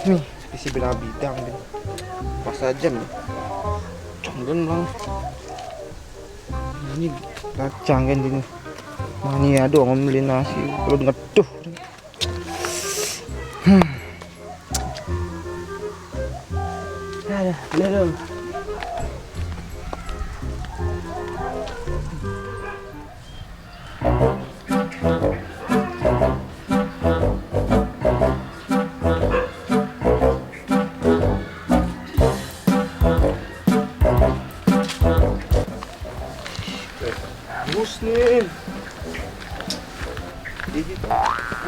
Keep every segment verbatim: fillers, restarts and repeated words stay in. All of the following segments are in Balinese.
Nih, isi benang bidang nih. Pas aja nih. Canggen lang. Ini kacang kan ini. Mani aduh ngomeli nasi, perut ngeduh. Hmm. Aduh, aduh. Muslim.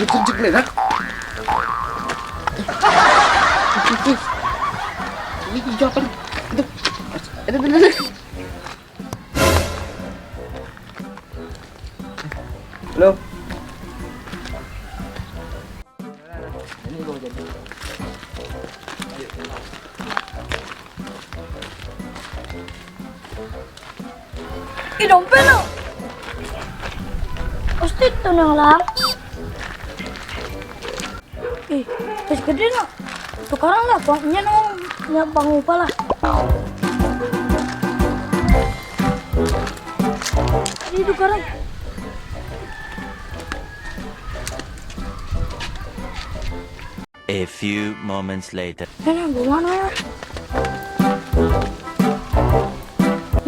Ini terjek nih, nak. Ini hijau apa nih? Itu. Aduh, aduh, aduh, aduh. Halo. Ini gua jadi. Ih, dompet lo. Pasti itu nang lang. Ih, terus gede no. Tukaran lah, bangnya no, ya bang upah lah. Ini tukaran. A few moments later. Nah, nah, gimana ya?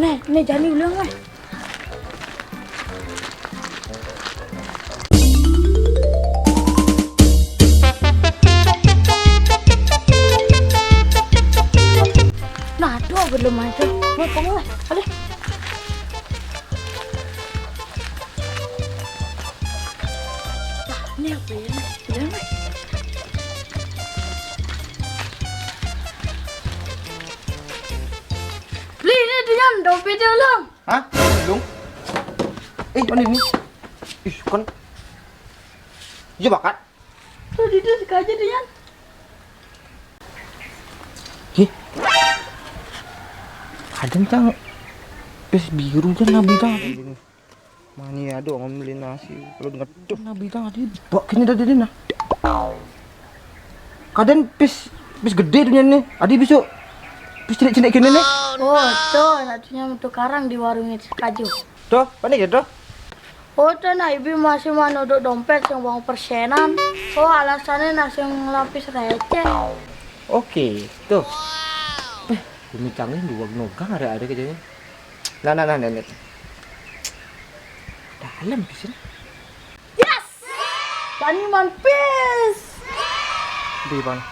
Nih, nih, jadi ulang lah. Nah, tuh belum aja. Mau kamu lah, aduh. Nah, ini apa ya? Ini apa? Beli ini dia dompetnya ulang. Hah? Belum? Eh, mana ini? Ih, kan. Iya, bakat. Tuh, dia sengaja dia. Hih. Kadang cang pis biru kan nabi tadi. Mani aduh ngomeli nasi, perut ngeduh. Nabi tadi bak kene tadi nah. Kadang pis pis gede dunia nih. Adi besok pis cilik-cilik gini nih. Oh, tuh, satunya metu karang di warung itu kaju. Tuh, panik ya, tuh. Oh, tuh, nah, ibu masih mau nodok dompet yang uang persenan. Oh, alasannya nasi yang lapis receh. Oke, tuh. Eh, demi canggih dua nogang ada-ada kejadian. Nah, nah, nah, nah, nah. Dalam di sini. Yes! Tani manpis. Di mana?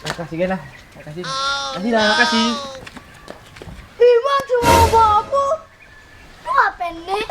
Makasih, Gen, lah. Makasih. Makasih, lah, makasih. Iman cuma babu. Lu apa nih?